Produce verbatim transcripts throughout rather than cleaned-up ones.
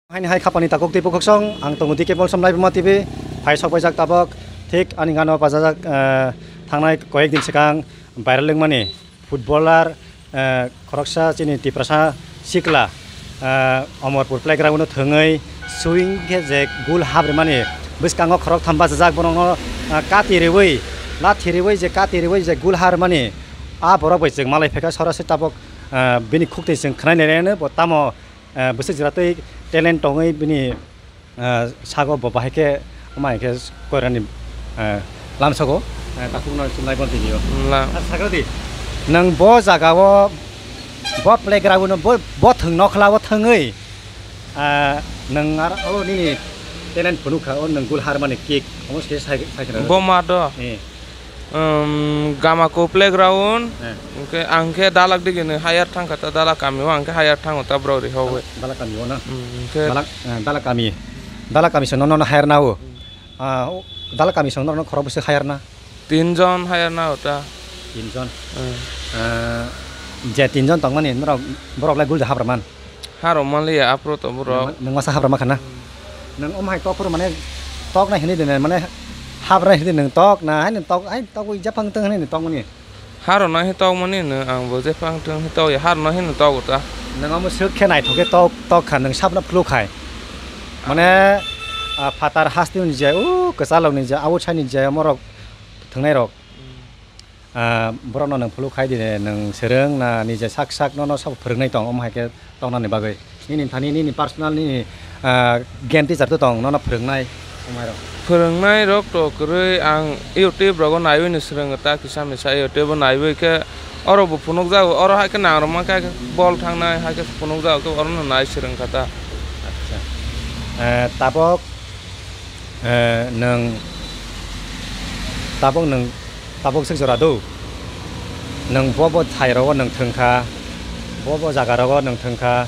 Haini hai khapani takhuk tei bukhuksong, ang tongo D K Molsom Laibuma T V, phai sok paijak tabok, thik ani gana pajajak, eh, thangnai koyek din swkang viral wngmani footballer, eh, khoroksa chini Tiprasa sikla, eh, Omorpur playground-o thwngwi swing khe je goal hap rwmani bwskango khorok tham bachajak borokno, eh, kati rwui, lathi rwui je kati rwui je goal hap rwmani a borok bai chwng malai phaikha sorasi tabok, eh, bini khuk twi chwng khwnai nai nai bo tamo, eh, bwswk jora tei talent tongwi bini, eh, sago bo bahai khe, omo hai khe koirani, eh, lamsogo, eh, takhukno chumlai bon tini o. Wngla. Ah, sagra di. Nwng bo jaga o, bo playground o, bo, bo thwng nokla o thwngwi, eh, nwng ar o nini talent phunuk kha, o nwng goal harmani kick, omo se sai, sai khna. Bo ma do? Eh. Um, Gamako playground, eh, hwnkhe ang khe dalak digini hire thangkha ta, dalak kamio ang khe hire thango ta borok rihogwi. Dalak kamio na? Hmm, hwnkhe dalak, eh, dalak kami, dalak kami se nono hire nao. Hmm. Ah, o dalak kami se nono khorok bwswk hire na? Tinjon hire nao ta. Tinjon? Hmm. Eh, je tinjon tongmani norok, borok lai gulja hapraman? Harok manliya aphuru to borok. Nwng, nwng masa hapra makhana? Hmm. Nwng omo hai tok phuru mane tok nai hinwi de, mane hapra hinwi de nwng tok na, hai nwng tok, hai tok wi jephang tong hinwi tok mani. Harok no hin tok mani nwng, ang bo jephang tong hin tok ya, harok no hin tok ta. Nwng omo swk khe naithok khe tok, tok kha nwng sabno phuluk khai. Mane, ah, phatar hasteo ni je, o kwchalo ni je, outside ni je, omorok thwngnai rok. Hmm. Ah, borokno nwng phuluk khai di, nwng swrwng na nije sak sak nono sabo phwrwngnai tong, omo hai khe tongna ni bagwi. Nini thani nini personal nini, ah, game teacher to tong, nono phwrwngnai omo hai rok. Phwrwngnai rok to kwrwi, ang YouTube rogo naiwi no swrwngo ta, kisa misa YouTube o naiwi khe oro bo phunukjago, oro hai khe nang rwma khe bol thangnai hai khe phunukjago khe oro no nai swrwng kha ta. Acha. Eh, tabok Eh, nwng tabok nwng, tabok swk jora do? Nwng bo bo thai rogo nwng thwng kha, bo bo jaga rogo nwng thwng kha,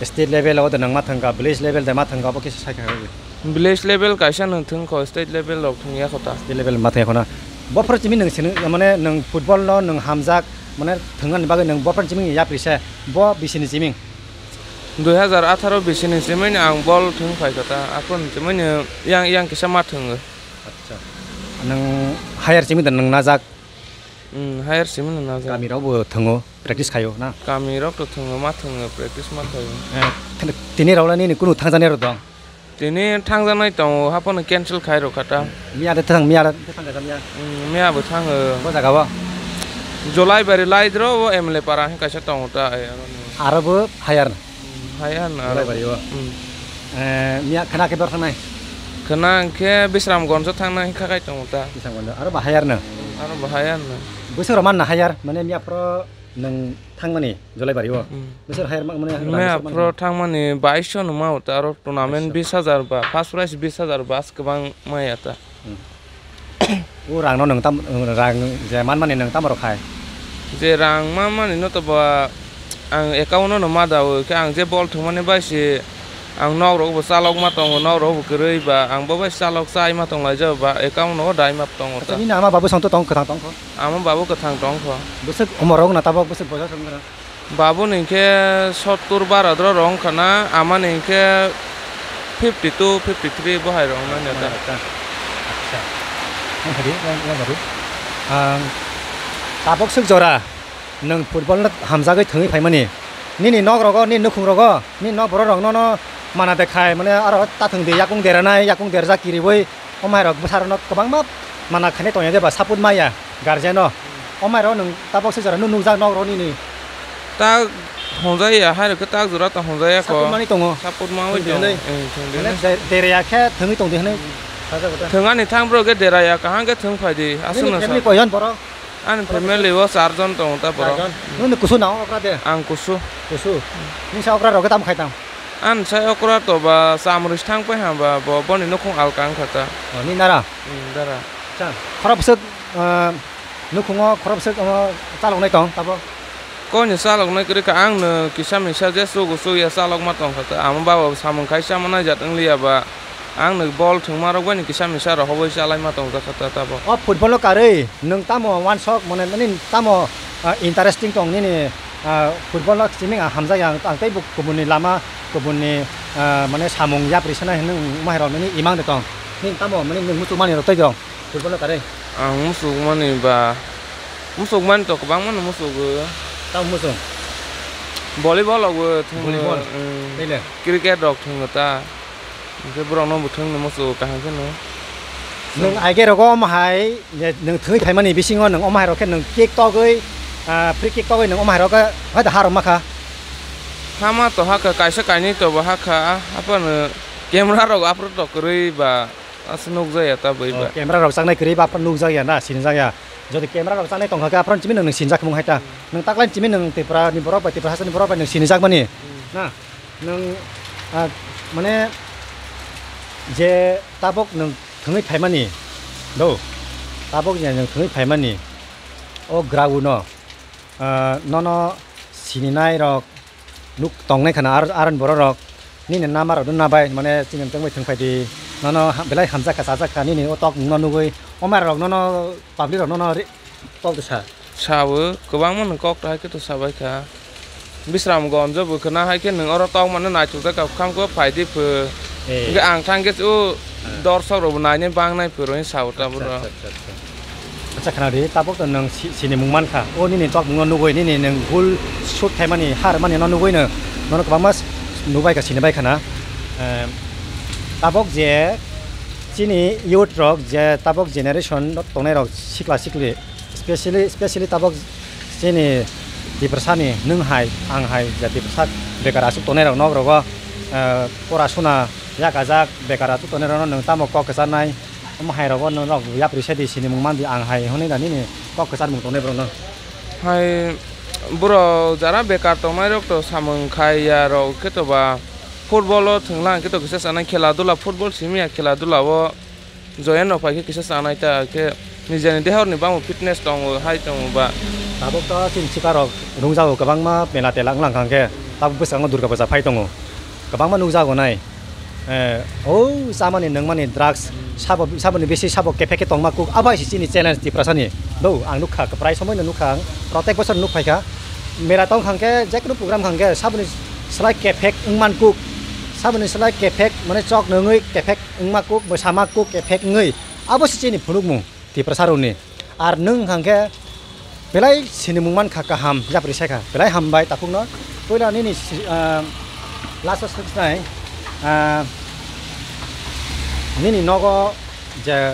state level o de nwng ma thwng kha, village level de ma thwng kha, obo kisa sai kha. Village level kaisa nwng thwng kho, state level rok thwng ya kho ta. State level ma thwng ya kho na. Bophor chiming nwng sini, mane nwng football no nwng hamjak, mane thwng nani bagwi nwng bophor chiming yapri se, bo bisini chiming. Dui hazar atharo bisini simi ni ang bol thwng phai kha ta, aphuru ni simi ni yang, yang kisa ma thwngo. Acha. Nwng higher simi da nwng najak? Hmm, higher simi no najak. Kami rok bo thwngo, practice khaio na? Kami rok to thwngo, ma thwngo, practice ma khaio. Eh, tini rok le nini kunu thangjaknai rok dong? Tini thangjaknai tongo, haphano cancel khai rw kha ta. Miya de thang, miya de thang kaisa miya. Hmm, miya bo thango. Bo jaga o? Jolaibari Laidro o M L A para hwn kaisa tongo ta, eh, aro ni. Aro bo higher na? Hmm, higher na aro. Jolaibari o? Hmm. Eh, miya khna khe dor thangnai? Khna hwnkhe Bisramgonjo thangnai hwn kha kai tongo ta. Bisramgonjo. Aro bo higher na? Aro bo higher na. Bwswk rok man na higher? Mane miya phoro nwng thangmani Jolaibari o? Hmm. Bwswk higher ma-, mane rang Miya bwswk man phoro thangmani baiso no ma o ta, aro tournament Baiso. Bis hajar ba, first prize bis hajar ba, as kwbang maya ta. Hmm. O rang no nwng tam, rang je manmani nwng tamo rok khai? Je rang manmani no to ba ang account no ma da o, khe ang je bol thwngmani bai se ang nok rok bo chalok ma tongo, nok rok bo kwrwi ba ang bo bai chalok chai ma tong lai jak ba account no dai ma tongo Acha, ta. Nini ama babu song to tong kwthang tong kho? Ama babu kwthang tong kho. Bwswk umor rok na tabok bwswk boyos wng kha? Babu ni khe sottur baro dro rong khana, ama ni khe fifty two, fifty three bo hai rong nani ta. Acha. Acha. Ang kadi, yang, yang baru. Ang tabok swk jora nwng football no hamjagwi thwngwi phaimani. Nini nok rogo, nini nukhung rogo, nini nok borok rok nono mana dekhai, mane aro ta thwng di, yakung deranai, yakung derjak kiriwi. O mai rok bwsa rok no kwbangma mana khainai tongya de ba, support maya guardian no. O mai rok nwng tabok se jora nw nukjak nok rok nini. Ta honjaya, hai rok khe tak jora ta honjaya ko. Support mani tongo. Support ma wi Thwng di tongo. Hwnwi. Eh, thwng di Mane hwnwi. de-, deraya khe thwngwi tong di hwnwi. Sajak ta. Thwng ani thang bro khe deraya, kaham khe thwng phai di. Aswk Nini no family sa. Koijon borok? Ani family o char jon tongo ta borok. Char jon. Nini kusu na okra de? Ang kusu. Kusu. Nini sa okra rok khe tam khai tang? Ani sai okra to ba chamrwi thang pai ha ba, bo boni nukhung alka wng kha ta. O, ni nara? Hmm, dara. Cha, khorok bwswk, ah, nukhungo khorok bwswk, ah, chaloknai tong tabo? Koi ni chaloknai kwrwi kha, ang no kisa misa je chugo chukya chalok ma tong kha ta. Ama baba bo samung khai cha ma nai jat wng liya ba. Ang no bol thwngma rok bai ni kisa misa rohobwi chalai ma tong jak kha ta tabo. O football o karwi nwng tamo wansok mane nini tamo, ah, interesting tong nini, ah, football o simi ang hamjak ya, ang tei bo kubun ni lama, kubun ni, ah, mane samung yapri sanai hinwi wng mahairok nini imang de tong. Nini tamo mane nwng muchukmani rok tei tong football no karwi? Ang muchukmani ba, muchukmani to kwbangma no muchugo. Tamo muchung? Volleyball rok bo thwng. Volleyball? Mm. Tei le? Cricket rok thwng ta. Hwnkhe borokno bo thwngno muchungo kaham kheno. Nwng aige rogo omo hai je nwng thwngwi phaimani bisingo nwng omo hai rok khe nwng kick togwi, ah, free kick togwi nwng omo hai rok khe hoito ha rok ma kha. Hama to hakha, kaisa kainwi to bo hakha, aphano camera rok aphuru to kwrwi ba aswk nukjakya ta bwrwi ba. Oh, camera rok chaknai kwrwi ba aphuru nukjakya na, sinijak ya. Jodi camera rok chaknai tongkha khe aphuru simi nwng sinijak mung hai ta. Nwng taklai simi nwng Tripura ni borok bai, Tripura hasteni borok bai nwng sinijak mani. Hmm. Na? Nwng, ah, mane, je tabok nwng thwngwi phaimani, do, tabok je nwng thwngwi phaimani, o grauno, ah, nono sininai rok nuk tongnai khana, ar-, aron borok rok nini nama rok no nabai, mane chini tongbai thwng phai di, nono ha-, belai hamjak kha, chajak kha, nini o tok nwng no nugwi, o mara rok nono, public rok nono ri-, tok de sa. Sao, kwbangma nwng kok hai khe to sabai kha. Bisram gonjo bo khna hai khe nwng oro tong mano naithok jak kha, kham khe phai di pho. Eh. Hwnkhe ang thang khe o Ah. dorsok rok bo nainai bang nai pho roni sao ta Acha, boro. acha, acha, acha. Acha khna di, tabok to nwng si-, sini mung man kha. O nini tok mung no nugwi nini nwng bul shoot khai mani, har mani no nugwi no. Nono kwbangma s-, nubai kha, sini bai khna. Em, tabok je chini youth rok je tabok generation tongnai rok sikla sikli Specially, specially tabok chini Tiprasani nwng hai, ang hai, je Tiprasa bekar aswk tongnai rok nok rogo, eh, pora suna yakajak bekar aswk tongnai rokno nwng tamo kok kwcharnai, omo hai rogo nwng rok yapri sadi sini mung mandi ang hai hwnwi da nini kok kwcharmung tongnai borokno. Hai borok jara bekar tongnai rok to samung khai ya rok khe to ba football o thwngla hwnkhe to kisa chanai khela dula football simi ya khela dula o. Joya no phai khe kisa chanai ta khe nijeni dehor ni bangma fitness tongo hai tongo ba. Tabuk to chini sikar rok rungjago kwbangma mela tela wnglang kha khe tabuk bwskango Durga puja phai tongo kwbangma nukjago nai. Eh, o chamani nungmani drugs sabo, saboni bisi sabo kephek khe tongma kuk abo hai se chini challenge Tiprasa ni. Do ang nukha kwprai somoi no nukha ang protek bosor nuk phai kha mela tong kha khe jekunu program kha khe saboni slai kephek wngman kuk saboni slai kephek mane chok nungwi kephek wngma kuk, bwsama kuk, kephek wngwi, abo se chini phunukmung Tiprasa rokni. Ar nwng hwnkha khe belai sinimung man kha kaham, yapri sai kha, belai hambai takhukno. Puila nini si-, ah, last o swknai, ah, nini nogo je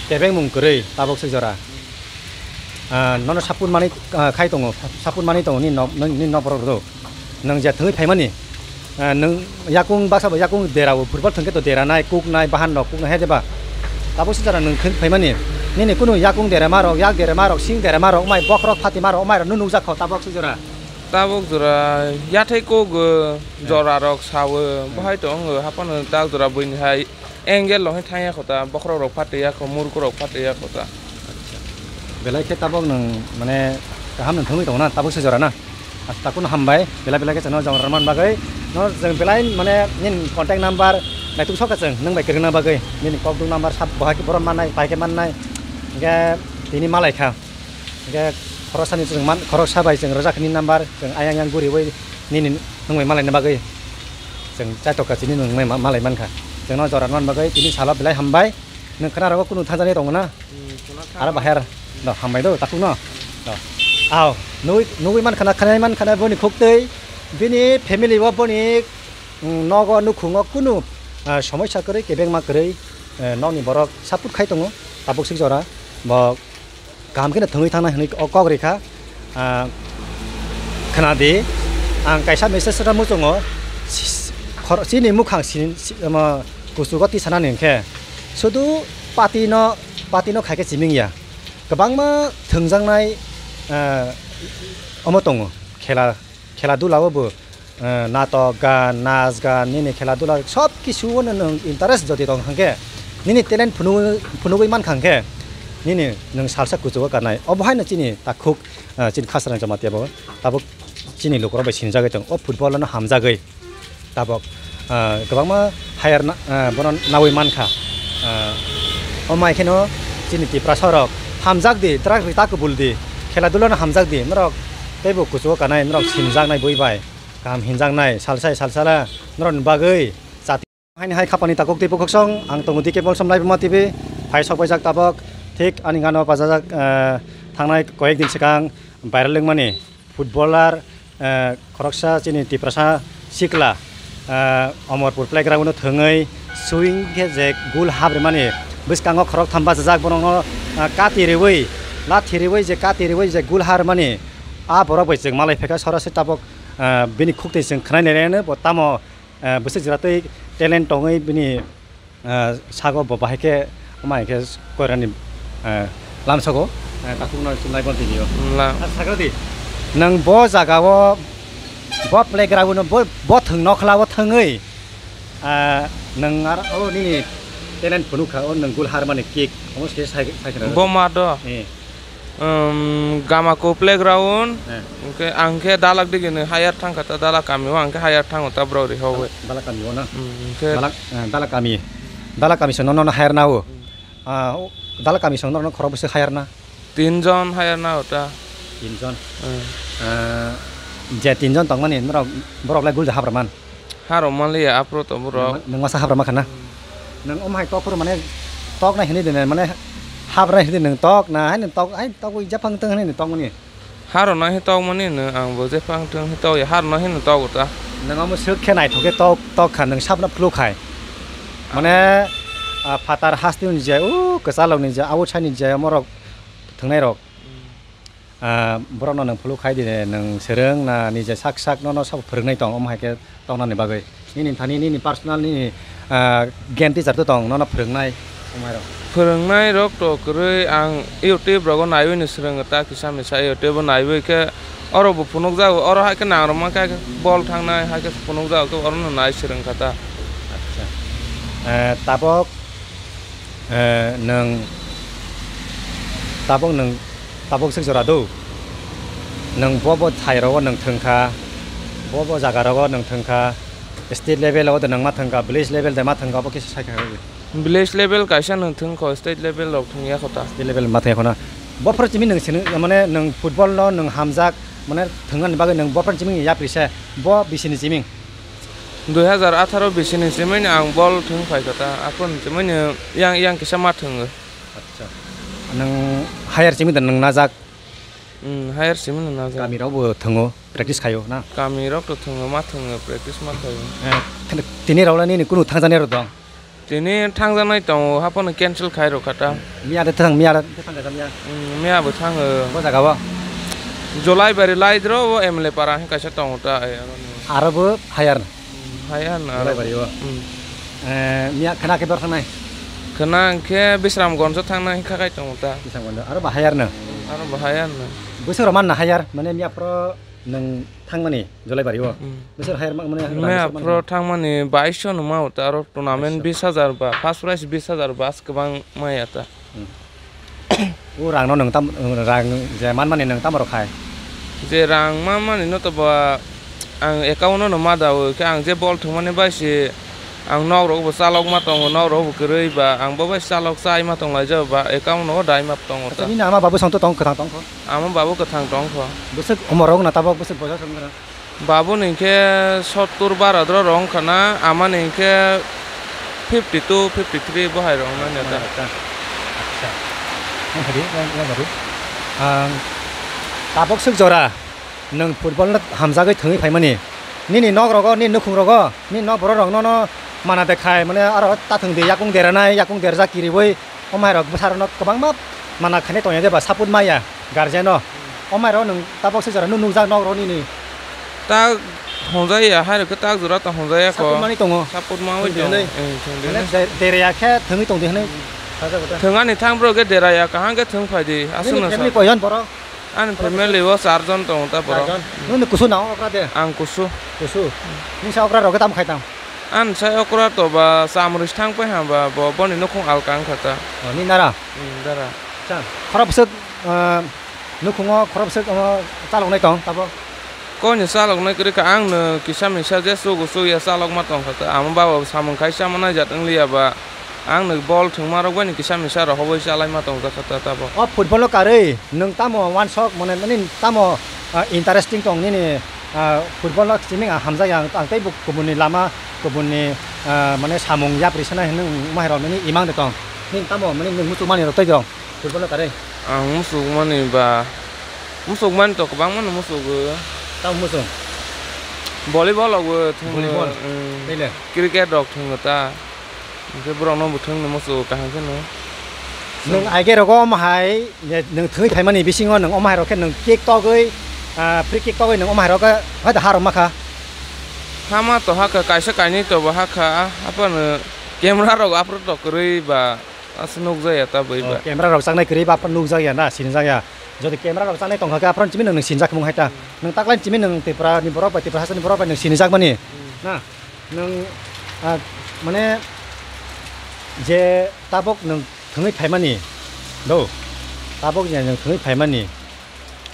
kebengmung kwrwi tabuk swk jora. Ah, nono support manwi, ah, khai tongo, support manwi tongo nini nok, nini nok borok rok. Nwng je thwngwi phaimani, ah, nwng yakung baksa bo yakung derao football thwngkhe to deranai, kuknai, bahan rok kuknai hai de ba. Tabuk se jora nwng thwngwi phaimani, nini kunu yakung derema rok, yak derema rok, sing derema rok, omai bokhorok phatima rok, omai rok nw nukjak kho tabuk se jora. Tabuk jora yathai kok, eh, jora rok sao, hmm, bohai to wng, haphano tak jora buini hai. Angle rok hai thangya kho ta, bokhorok rok phatwi ya kho, muruk rok phatwi ya kho ta. Belai khe tabuk nwng mane kaham nwng thwngwi tongo na, tabuk se jora na. Takhukno hambai, belai belai khe chwngno jora rwna bagwi. No jwng belai mane nini contact number naituk sokha chwng nwng bai kwrwngna bagwi. Nini kokduk number sab bohai khe borom mannai, pai khe mannai. Hwnkhe tini malai kha. Hwnkhe khoroksani chwng man, khoroksa bai chwng rwjak nini number, chwng ayang yang guriwi nini nwng bai malaina bagwi. Chwng chaitok kha chini nwng bai ma-, malai mankha. Chwngno jora rwna bagwi tini salo belai hambai. Nwng khna rogo kunu thangjani tongo na? Hmm, khna thangjani. Aro bahai aro. Do, hambai do, takhukno. Do. Aw, nugwi, nugwi mankha na, khnai mankha na boni khuktwi. Bini family o boni, mm, nogo nukhungo kunu, ah, somoisa kwrwi, kebengma kwrwi, eh, nokni borok support khai tongo. Tabuk sik jora. Bo kaham kheno thwngwi thangnai hwnwi o kok rikha. Ah, khna di, ang kaisa message rwna muchungo, s-, s-, khor-, chini mukhang sin-, si-, omo, kuchugo tisanani hwnkhe, sudu party no, party no khaikhe chiming ya. Kwbangma thwngjaknai, ah, omo tongo, khela, khela dula o bo. Eh, natok gan, nas gan, nini khela dula sob kisu o nwng interest jodi tong hwnkhe, nini talent phunu-, phunugwi mankha hwnkhe, nini nwng salsa kuchugo kanai. Obo haino chini takhuk, eh, chini Khasrang Jamatia bo tabuk chini lukurok bai sinijagwi tongo. O football no hamjagwi tabuk, eh, kwbangma higher na, eh, bono nawi mankha. Eh, o mai kheno chini Tiprasa rok hamjak di, drug rita kubul di, khela dula no hamjak di, norok teibo kuchugo kanai, norok sinijaknai bui bai. Kaham hinjaknai salsai salsala norokni bagwi chati. Haini hai khapani takhuk tei bukhuksong ang tongo D K Polsom Laibuma T V. Phai sok paijak tabok thik ani gana pajajak, eh, thangnai koyek din swkang viral wngmani footballer, eh, khoroksa chini Tiprasa sikla, eh, Omorpur playground-o thwngwi swing khe je goal hap rwmani bwskango khoroktham bachajak borokno, eh, kati rwui lathi rwui je kati rwui je goal hap rwmani a borok bai chwng malai phaikha sorasi tabok, eh, bini khukti chwng khwnai nairano bo tamo, eh, bwswk jora tei talent tongwi bini, eh, sago bo bahai khe, ama hai khe koirani, eh, lamsogo, eh, takhukno chumlai bo tini o. La- Ah, sagra di. Nwng bo jaga o, bo playground o, bo, bo thwng nokla o thwngwi, eh, nwng ar o nini talent phunuk kha, o nwng goal harmani kick, omo se sai, sai khna. Bo ma do? Eh. Um, Gamako playground, eh, hwnkhe ang khe dalak digini hire thangkha ta, dalak kami o ang khe hire thango ta borok rihogwi. Dalak kami o na? Hmm, hwnkhe dalak, eh, dalak kami, dalak kami se nono hire nao? Hmm. Ah, o dalak kami se nono khorok bwswk hire na? Tin jon hire nao ta. Tin jon? Hmm. Ah, je tin jon tongmani norok, borok lai gulja habraman? Harok manliya aphuru to borok. Nwng, nwng masa habrama khana? Nwng omo hai tok phuru mane tok nai hinwi de mane habra hinwi nwng tok na hai nwng tok ai tok ui jephang tong hinwi nwng tok mani. Harok nai hi tok mani nwng ang bo jephang tong hi tok ya harok nai hinwi tok ta. Nwng omo swk khe naithok khe tok tok kha nwng sabno phuluk khai. Mane, ah, phatar hasteni je u kwchalok ni je outside ni je omorok thwngnai rok. Ah, borokno nwng phuluk khai di, nwng swrwng na nije sak sak nono sabo phwrwngnai tong, omo hai khe tongnani bagwi. Nini thani nini personal nini, ah, game teacher to tong, nono phwrwngnai, omo hai rok. Phwrwngnai rok to kwrwi ang YouTube rogo naiwi no swrwngo ta kisa misa YouTube o naiwi khe oro bo phunukjago, oro hai khe nangrwma khe bol thangnai hai khe phunukjago khe oro no nai swrwng kha ta. Acha. Eh, tabok Eh, nwng tabok nwng tabok swk jora do. Nwng bo bo thai rogo nwng thwngkha, bo bo jaga rogo nwng thwngkha, state level o de nwng ma thwngkha, village level de ma thwngkha, bo kisa saikha. Village level kaisa nwng thwngkho, state level rok thwngya kho ta. State level ma thwngya kho na. Bophor chimi nwng sini, mane nwng football no nwng hamjak, mane thwngnani bagwi nwng bophor chimi yapri se, bo bisini chimi. Dui hazar atharo bisini simini ang bol thwng phaikha ta, aphuru simini yang, yang kisa ma thwngo. Acha. Nwng hire simi da nwng najak? Hmm, hire simini najak. Kami rok bo thwngo, practice khayo na? Kami rok to thwngo, ma thwngo, practice ma khayo. Eh, tini rok nini kunu thangjaknai rok dong? Tini thangjaknai tongo, haphano cancel khai rwkha ta. Miya de thang, miya de thang kaisa miya. Hmm, miya bo thango. Bo jaga bo? Jolaibari Laidro o M L A para hwn kaisa tongo ta, eh, aro ni. Aro bo hire na? Hmm, hire na aro. Jolaibari o? Hmm. Eh, miya khana khe bor thangnai? Khana hwnkhe Bisramgonj o thangnai hwnkha khai tongo ta. Bisramgonj o. Aro bo hire na? Hmm, aro bo hire na. Bwswk rok man na hire? Mane miya phoro nwng thangmani Jolaibari o? Hmm. Bwswk hire ma-, mane rang miya bwswk man phoro na? Thangmani baiso no ma o ta aro tournament baiso. Bis hajar ba, first prize bis hajar ba, as kwbang maya ta. Hmm. O rangno nwng tam, rang je manmani nwng tamo rw khai? Je rang manmani no to ba ang account no ma da o, khe ang je bol thwngmani bai se ang nok rok bo chalok ma tongo, nok rok bo kwrwi ba ang bo bai chalok chai ma tong lai jao ba account no dai ma tongo ta. Acha, nini ama babu song to tong, kwthang tong kho? Ama babu kwthang tong kho. Bwswk umor rok na tabok bwswk boyos wng kha na? Babuni hinkhe sottur baro doro rong khana, amani hinkhe fifty two, fifty three bo hai rong nani ta. Acha. Acha. Ang hadi, ang, ang hadi. Ang tabok swk jora nwng football no hamjagwi thwngwi phaimani. Nini nok rogo, nini nukhung rogo, nini nok borok rok nono mana de khai mane aro ta thwng di yakung deranai, yakung derjak kiriwi. Omo hai rok bwsa rok no kwbangma mana khainai tongya de ba support maya guardian no. Omo hai rok nwng tabok se jora no nukjak nok rok nini. Ta honjaya hai rok khe tak jora ta honjaya ko. Support mani tongo. Support ma oi tongo. Thwng di hinwi. Eh, thwng di hinwi. Mane de-, deraya khe thwngwi tong di hinwi. Sajak ta. Thwng ani thang bro khe deraya kaham khe thwng phai di. Aswk nini no family sa. Koijon borok? Ani family o char jon tongo ta borok. Char jon. Nini kusu nang okra de? Ang kusu. Kusu. Nini sa okra rok khe tamo khai tang? Ani sai okra to ba chamrwi thang pai ha ba bo, boni nukhung alka wngkha ta. O, ni nara? Hmm, dara. Acha, khorok bwswk, ah, nukhungo khorok bwswk, ah, chaloknai tong tabok? Koi ni chaloknai kwrwi kha, ang no kisa misa je chugo chugya chalok ma tong kha ta. Amo baba bo samung khai chama nai jat wng liya ba. Ang no bol thwngma rok bai ni kisa misa rohobwi chalai ma tong jak kha ta tabok. O football o karwi nwng tamo wansok mane nini tamo, ah, interesting tong nini Ah, football no simi ang hamjak ya, ang, ang tei bo kubun ni lama, kubun ni, ah, mane samung yapri sana hinwi wng ma hai rok nini imang de tong. Nini tamo mane nwng muchung mani rok tei tong football no karwi. Ang muchung mani ba, muchung mani to kwbang mano muchung o. Tamo muchung? Volleyball rok bo thwng o, Volleyball? Tei le? Cricket rok thwng o ta. Hwnkhe borokno bo thwngno muchungo kaham kheno. Nwng aige rogo omo hai je nwng thwngwi phaimani bisingo nwng omo hai rok khe nwng kick togwi, ah, free kick togwi nwng omo hai rok khe hoito ha rwma kha. Hama to hakha, kaisa kainwi to bo hakha, aphano camera rok aphuru to kwrwi ba aswk nukjakya ta bui ba. Oh, camera rok chaknai kwrwi ba aphano nukjakya na, sinijakya. Jodi camera rok chaknai tongkha khe aphano chimi nwng, nwng sinijak mung hai ta. Nwng taklai chimi nwng Tripura ni borok bai, Tripura hasteni borok bai nwng sinijak mani. Na? Nwng, ah, mane, je tabok nwng thwngwi phaimani, do, tabok je nwng thwngwi phaimani,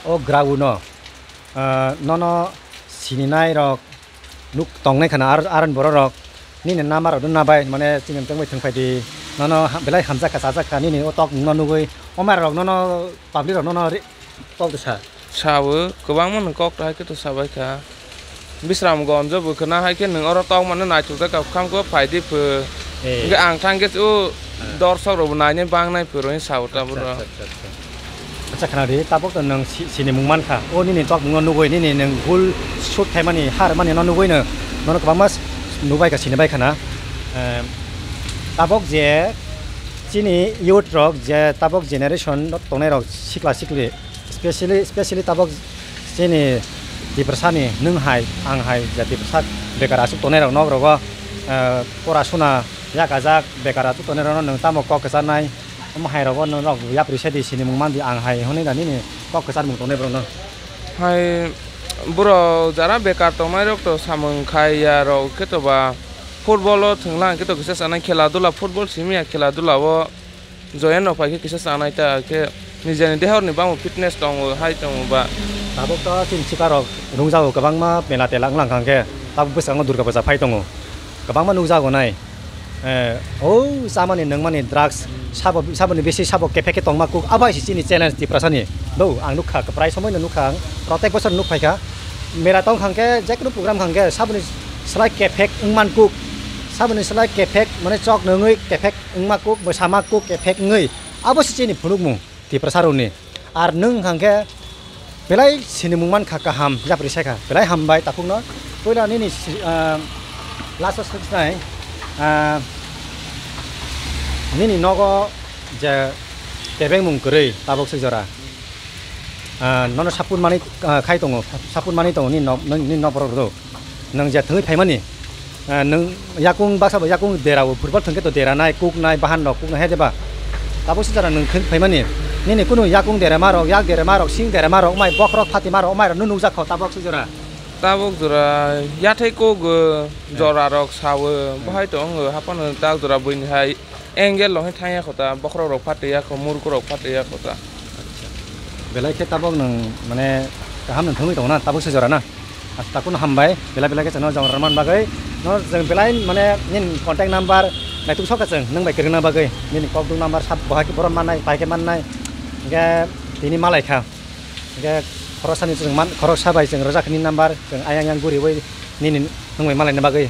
o grao no, ah, nono sininai rok nuk tongnai khana, ar, aron borok rok nini nama rok no nabai, mane, chini tongbai thwng phai di, nono ha-, belai hamjak kha, chajak kha, nini o tok nwng no nugwi, o mai rok nono, public rok nono re-, Kok to sa. Sao, kwbangma nwng kok to hai khe to sabai kha. Bisram gonjo bo khna hai khe nwng oro tok mano naithok jak kha, kham khe phai di pho. Eh. Hwnkhe ang thang khe o Ah. dorsok rok bo nainai bang nai pho ro sao ta Acha, boro. acha, acha, acha. Acha khna di, tabok to nwng si-, sini mung man kha. O nini tok mung no nugwi nini nwng bul shoot khai mani, har mani no nugwi no, nono kwbangma s-, nubai kha, sini bai khana. Em, tabok je chini youth rok je tabok generation tongnai rok sikla sikli, Specially, specially tabok chini Tiprasani nwng hai, ang hai, je Tiprasa bekar aswk tongnai rok nok rogo, eh, pora suna yak ajak bekar aswk tongnai rokno nwng tamo kok kwcharnai, omo hai rogo nwng rok yapri sadi sini mung mandi ang hai hwnwi da nini kok kwchar mung tongnai borokno. Hai borok jara bekar tongnai rok to samung khai ya rok khe to ba football o thwngla hwnkhe to kisa chanai khela dula football simi ya khela dula o. Join rok phai khe kisa chanai ta khe nijeni dehor ni bangma fitness tongo hai tongo ba. Tabuk to chini swkang rok rungjago kwbangma mela tela wnglang kha hwnkhe tabuk bwskango Durga puja phai tongo kwbangma nukjago nai. Eh, o chamani nungmani drugs sabo, saboni bisi sabo kephek khe tongma kuk abo hai se chini challenge Tiprasani. Do ang nukha kwprai somoi no nukha ang protek bosor nuk phaikha mela tong kha hwnkhe jekunu program kha hwnkhe saboni slai kephek wngman kuk saboni slai kephek mane chok nungwi kephek wngma kuk, bwsama kuk kephek wngwi, abo se chini phunukmung Tiprasa rokni. Ar nwng hwnkha khe belai sinimung mankha kaham, yapri sai kha, belai hambai takhukno. Puila nini si-, ah, last o swknai, ah, nini nogo je kebengmung kwrwi tabuk swk jora. Ah, nono support manwi, ah, khai tongo, support manwi tongo nini nok, nini nok borok rok. Nwng je thwngwi phaimani, ah, nwng yakung baksa bo yakung derao football thwngkhe to deranai, kuknai, bahan rok kuknai hai de ba? Tabuk se jora nwng thwngwi phaimani, nini kunu yakung derema rok, yak derema rok, sing derema rok, omai bokhorok phatima rok, omai rok nw nukjak kho tabuk se jora. Tabuk jora yathai kok, eh, jora rok sao, eh, bahai to wng, eh, haphano tak jora buini hai. Angle rok hai thangya kho ta, bokhorok rok phatwi ya kho, muruk rok phatwi ya kho ta. Acha. Belai khe tabok nwng mane kaham nwng thwngwi tongo na, tabuk se jora na. Acha, takhukno hambai, belai belai khe chwngno jora rwna bagwi. No chwng belai mane nini contact number naituk sokha chwng nwng bai kwrwngna bagwi. Nini kokduk number sab bahai khe borom mannai, pai khe mannai. Hwnkhe tini malai kha. Hwnkhe khoroksani chwng man, khoroksa bai chwng rwjak nini number, chwng ayang yang guriwi nini nwng bai malaina bagwi.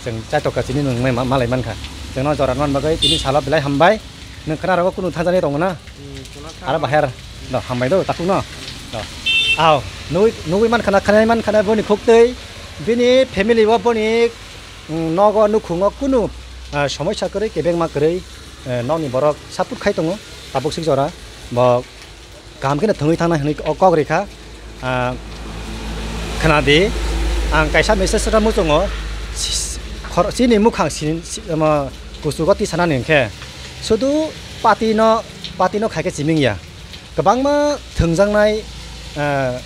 Chwng chaitok kha chini nwng bai ma-, malai mankha. Chwngno jora rwna bagwi tini salo belai hambai. Nwng khwna rogo kunu thangjani tongo na? Hmm, khwna thango. Aro bahai no, hambai do, takhukno. No. Aw, nugwi, nugwi mankha na, khwnai mankha na boni khuktwi, bini family o, boni, mm, nogo, nukhungo kunu, ah, somoisa kwrwi, kebengma kwrwi, eh, nokni borok support khai tongo, tabuk sik jora. Bo kaham kheno thwngwi thangnai hwnwi o kok rikha. Ah, khwnadi, ang kaisa message rwna muchungo, si-, si-, khor-, chini mukhang sin-, si-, omo, kuchugo tisanani hwnkhe, sudu party no, party no khaikhe chiming ya. Kwbangma thwngjaknai, ah,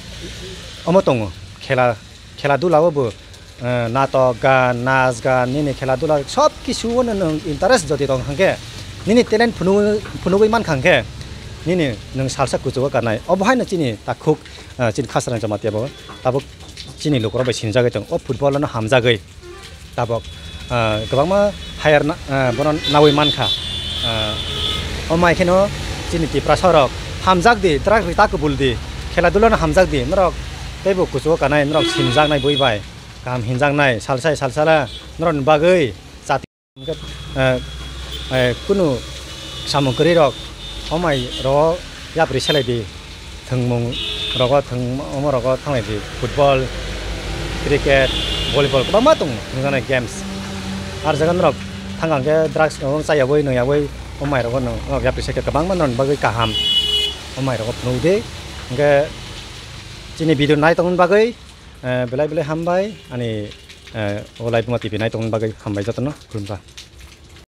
omo tongo, khela, khela dula o bo. Eh, natok gan, nas gan, nini khela dula sob kisu o nwng interest jodi tong hwnkhe, nini talent phunugwi, phunugwi mankha hwnkhe, nini nwng salsa kuchugo kanai. Obo haino chini takhuk, eh, chini Khasarang Jamatia bo tabuk chini lukurok bai sinijagwi tongo. O football no hamjagwi tabuk, eh, kwbangma higher na, eh, bono nawi mankha. Eh, o mai kheno chini Tiprasa rok hamjak di, twrak rita kubul di, khela dula no hamjak di, norok Teibo kuchugo kanai norok simjaknai bui bai, kaham hinjaknai, salsai salsala norokni bagwi chati hwnkhe, eh, eh, kunu samung kwrwirok omai rogo yapri selai di, thwngmung rogo thwng-, omo rogo thanglai di, football, cricket, volleyball kwbangma tongo thwngjaknai games. Ar jaga norok thang hwnkhe drugs no chayawui nuyawui omai rogo no norok yapri selai khe kwbangma norokni bagwi kaham omai rogo phunuk di. Hwnkhe chini video nai tongmani bagwi, eh, belai belai hambai. Ani, eh, o Laibuma T V nai tongmani bagwi hambai jotono, khulumkha.